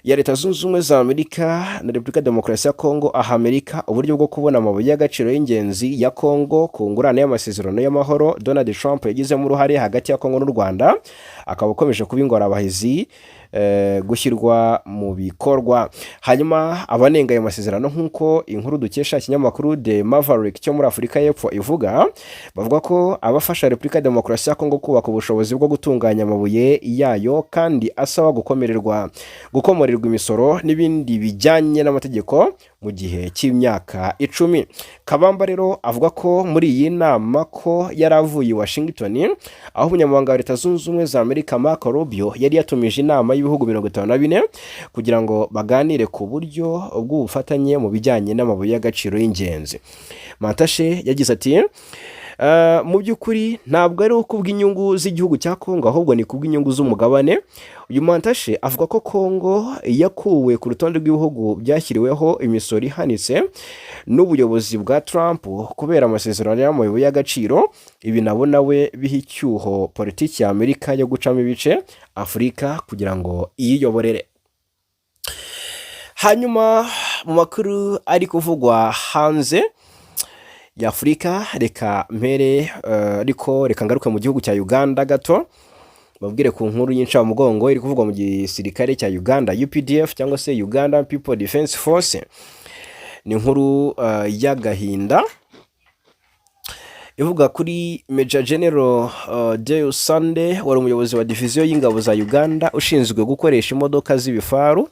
ya Leta Zunze Ubumwe za Amerika na Repubulika ya Demokarasi ya Kongo aha Amerika uburyo bwo kubona amabuye y'agaciro y'ingenzi ya Kongo ku ngurane y'amasezerano y'amahoro Donald Trump yagizemo uruhare hagati ya Kongo n'u Rwanda, akaba akomeje kuba ingorabahizi gushyirwa mu bikorwa. Hanyuma abanenga ayo masezerano, nk'uko inkuru dukesha ikinyamakuru The Maverick cyo muri Afurika y'Epfo ivuga, bavuga ko abafasha Repubulika ya Demokarasi ya Kongo kubaka ubushobozi bwo gutunganya amabuye yayo, kandi asaba gukomorerwa imisoro n'ibindi bijyanye n'amategeko mu gihe cy'imyaka 10. Kabamba rero avuga ko muri iyi nama ko yari avuye i Washington, aho umunyamabanga wa Leta Zunze Ubumwe za Amerika Marco Rubio yari yatumije inama y'ibihugu 54 kugira ngo baganire ku buryo bw'ubufatanye mu bijyanye n'amabuye y'agaciro y'ingenzi. Mantashe yagize ati: Mu by'ukuri ntabwo ari kubw'inyungu z'igihugu cya Kongo, ahubwo ni kubw'inyungu z'umugabane." Uyu Mantashe avuga ko Kongo yakuwe ku rutonde rw'ibihugu byashyiriweho imisoro ihanitse n'ubuyobozi bwa Trump kubera amasezerano y'amabuye y'agaciro. Ibi nabo nawe biha icyuho politiki ya Amerika yo gucamo ibice Afurika kugira ngo iyiyoborere. Hanyuma mu makuru ari kuvugwa hanze y'Afurika, reka mpere ariko reka ngaruke mu gihugu cya Uganda gato, babwire ku nkuru y'incamugongo iri kuvugwa mu gisirikare cya Uganda, UPDF cyangwa se Uganda People Defense Force. Ni inkuru y'agahinda ivuga kuri Major General Deo Sande, wari umuyobozi wa diviziyo y'ingabo za Uganda ushinzwe gukoresha imodoka z'ibifaru.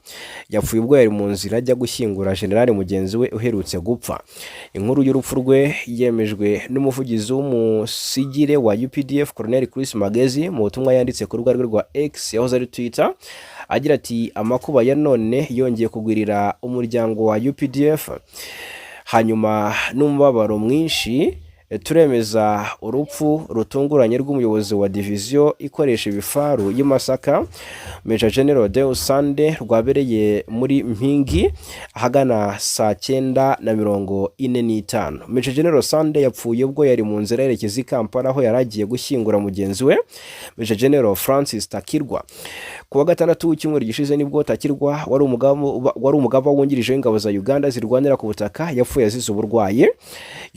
Yapfuye ubwo yari mu nzira ajya gushyingura generali mugenzi we uherutse gupfa. Inkuru y'urupfu rwe yemejwe n'umuvugizi w'umusigire wa UPDF, Colonel Chris Magezi, mu butumwa yanditse ku rubuga rwe rwa X, yahoze ari Twitter, agira ati: "Amakuba ya none yongeye kugwirira umuryango wa UPDF. Hanyuma n'umubabaro mwinshi turemeza urupfu rutunguranye rw'umuyobozi wa diviziyo ikoresha ibifaru y'i Masaka, Major General Deo Sande, rwabereye muri Mpingi ahagana saa 9:45. Major General Sande yapfuye ubwo yari mu nzira yerekeza i Kampala, aho yari agiye gushyingura mugenzi we Major General Francis Takirwa. Ku wa gatandatu w'icyumweru gishize nibwo Takirwa, wari umugaba wungirije w'ingabo za Uganda zirwanira ku butaka, yapfuye azize uburwayi.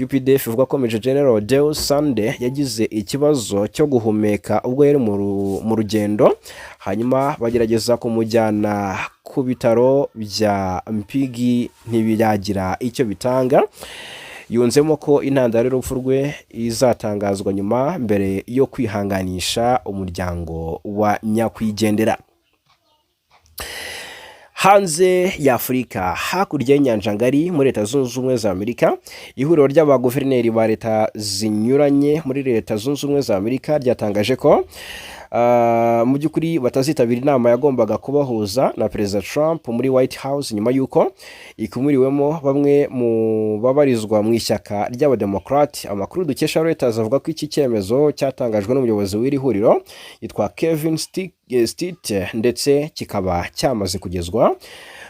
UPDF ivuga ko Major General Deo Sande yagize ikibazo cyo guhumeka ubwo yari mu rugendo, hanyuma bagerageza kumujyana ku bitaro bya Mpigi, ntibiragira icyo bitanga. Yunzemo ko intandaro y'urupfu rwe izatangazwa nyuma, mbere yo kwihanganisha umuryango wa nyakwigendera. Hanze y'Afurika, hakurya y'inyanja ngari, muri Leta Zunze Ubumwe za Amerika, ihuriro ry'abaguverineri ba leta zinyuranye muri Leta Zunze Ubumwe za Amerika ryatangaje ko mu by'ukuri batazitabira inama yagombaga kubahuza na Perezida Trump muri White House, nyuma y'uko ikumiriwemo bamwe mu babarizwa mu ishyaka ry'Abademokarate. Amakuru dukesha Reuters avuga ko iki cyemezo cyatangajwe n'umuyobozi w'iri huriro yitwa Kevin Stitt, ndetse kikaba cyamaze kugezwa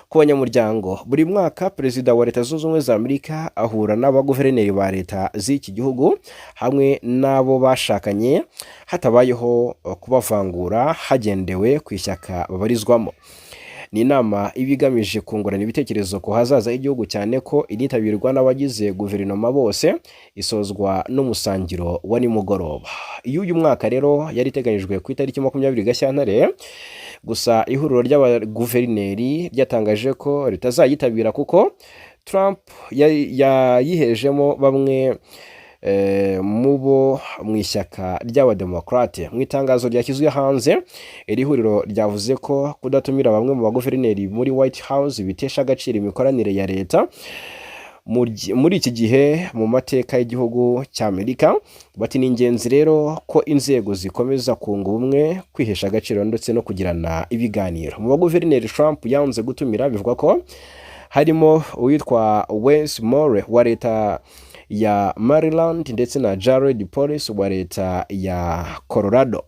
ku banyamuryango. Buri mwaka Perezida wa Leta Zunze Ubumwe za Amerika ahura n'abaguverineri ba leta z'iki gihugu hamwe n'abo bashakanye, hatabayeho kubavangura hagendewe ku ishyaka babarizwamo. Ni inama iba igamije kungurana ibitekerezo ku hazaza h'igihugu, cyane ko initabirwa n'abagize guverinoma bose. Isozwa n'umusangiro wa nimugoroba. Iyo uyu mwaka rero yari iteganyijwe ku itariki 20 Gashyantare, gusa ihuriro ry'abaguverineri ryatangaje ko ritazayitabira kuko Trump yayihejemo bamwe mu bo mu ishyaka ry'Abademokarate. Mu itangazo ryashyizwe hanze, iri huriro ryavuze ko kudatumira bamwe mu baguverineri muri White House bitesha agaciro imikoranire ya leta muri iki gihe mu mateka y'igihugu cy'Amerika. Bati: "Ni ingenzi rero ko inzego zikomeza kunga ubumwe, kwihesha agaciro ndetse no kugirana ibiganiro." Mu baguverineri Trump yanze gutumira bivugwa ko harimo uwitwa Wes Moore wa leta ya Maryland ndetse na Jared Polis wa leta ya Colorado.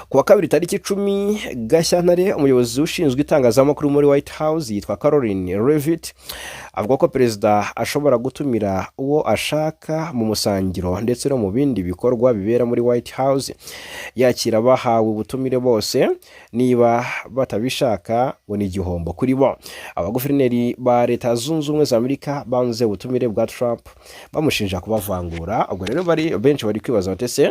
Ku wa kabiri tariki 10 Gashyantare, umuyobozi ushinzwe itangazamakuru muri White House yitwa Caroline Leavitt avuga ko perezida ashobora gutumira uwo ashaka mu musangiro ndetse no mu bindi bikorwa bibera muri White House, yakira abahawe ubutumire bose. Niba batabishaka, ngo ni igihombo kuri bo. Abaguverineri ba Leta Zunze Ubumwe za Amerika banze ubutumire bwa Trump, bamushinja kubavangura. Ubwo rero bari benshi bari kwibaza bati: "Ese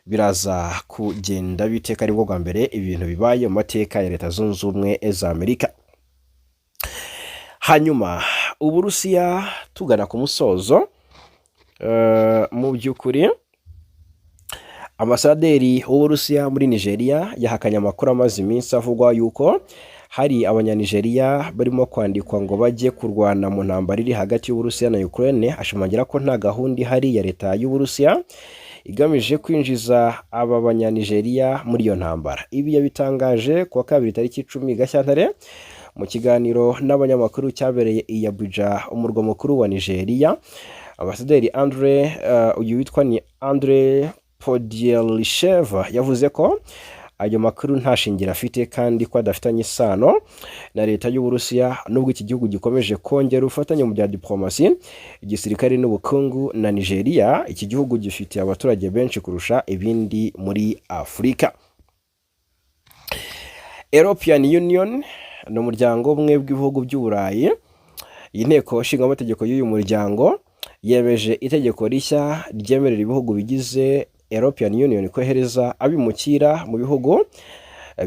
biraza kugenda bite, ko aribwo bwa mbere ibintu bibaye mu mateka ya Leta Zunze Ubumwe za Amerika?" Hanyuma Uburusiya, tugana ku musozo, mu by'ukuri ambasaderi w'Uburusiya muri Nigeria yahakanye amakuru amaze iminsi avugwa yuko hari Abanyanigeriya barimo kwandikwa ngo bajye kurwana mu ntambara iri hagati y'Uburusiya na Ukraine, ashimangira ko nta gahunda ihari ya leta y'Uburusiya igamije kwinjiza aba Banyanigeriya muri iyo ntambara. Ibi yabitangaje ku wa kabiri tariki 10 Gashyantare mu kiganiro n'abanyamakuru cyabereye i Abuja, umurwa mukuru wa Nigeria. Ambasaderi Andre, uyu witwa ni Andre Podyelshev, yavuze ko ayo makuru nta shingiro afite kandi ko adafitanye isano na leta y'Uburusiya, nubwo iki gihugu gikomeje kongera ubufatanye mu bya diplomasi, igisirikare n'ubukungu na Nigeria. Iki gihugu gifite abaturage benshi kurusha ibindi muri Afurika. European Union ni umuryango umwe w'ibihugu by'Uburayi. Iyi nteko nshingamategeko y'uyu muryango yemeje itegeko rishya ryemerera ibihugu bigize European Union kohereza abimukira mu bihugu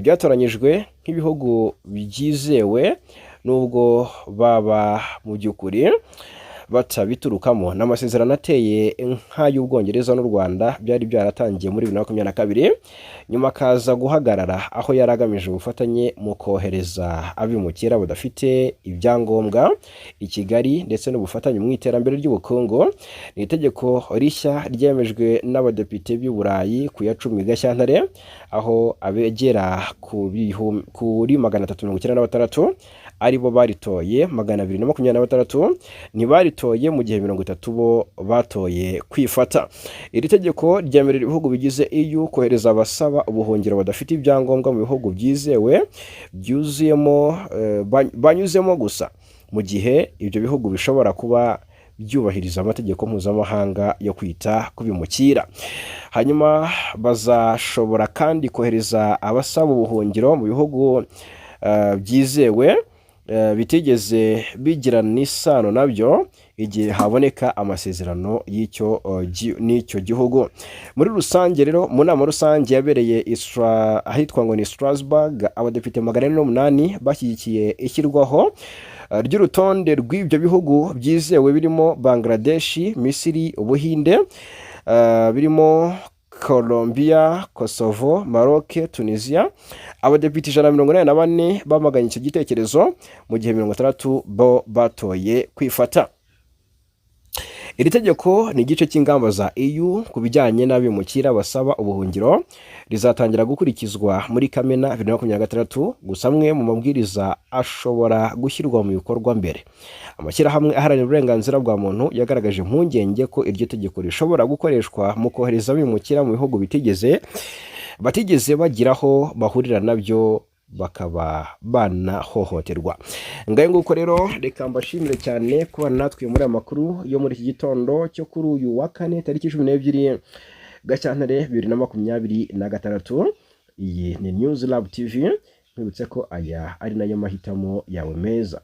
byatoranyijwe nk'ibihugu byizewe no nubwo baba mu by'ukuri batabiturukamo. Ni amasezerano ateye nk'ay'Ubwongereza n'u Rwanda byari byaratangiye muri 2022, nyuma akaza guhagarara, aho yari agamije ubufatanye mu kohereza abimukira badafite ibyangombwa i Kigali ndetse n'ubufatanye mu iterambere ry'ubukungu. Ni itegeko rishya ryemejwe n'abadepite b'i Burayi ku ya 10 Gashyantare, aho abegera kuri 396 aribo baritoye, 226 ntibaritoye, mu gihe 30 bo batoye kwifata. Iri tegeko ryemerera ibihugu bigize EU kohereza abasaba ubuhungiro badafite ibyangombwa mu bihugu byizewe byuzuyemo banyuzemo gusa, mu gihe ibyo bihugu bishobora kuba byubahiriza amategeko mpuzamahanga yo kwita ku bimukira. Hanyuma bazashobora kandi kohereza abasaba ubuhungiro mu bihugu byizewe bitigeze bigirana isano nabyo, igihe haboneka amasezerano y'icyo n'icyo gihugu. Muri rusange rero, mu nama rusange yabereye ahitwa ngo ni Strasbourg, abadepite 408 bashyigikiye ishyirwaho ry'urutonde rw'ibyo bihugu byizewe birimo Bangladesh, Misiri, Ubuhinde, birimo Colombia, Kosovo, Maroc, Tunisia. Abadepite 184 bamaganye icyo gitekerezo, mu gihe 60 bo batoye kwifata. Iri tegeko ni igice cy'ingamba za EU ku bijyanye n'abimukira basaba ubuhungiro, rizatangira gukurikizwa muri Kamena 2026. Gusa amwe mu mabwiriza ashobora gushyirwa mu bikorwa mbere. Amashyirahamwe aharanira uburenganzira bwa muntu yagaragaje impungenge ko iryo tegeko rishobora gukoreshwa mu kohereza abimukira mu bihugu batigeze bagira aho bahurira nabyo, bakaba banahohoterwa. Ngayo nguko rero, reka mbashimire cyane kubana natwe muri aya makuru yo muri iki gitondo cyo kuri uyu wa kane, tariki 12 Gashyantare 2026. Iyi ni News Lab TV, nkwibutse ko aya ari nayo mahitamo yawe meza.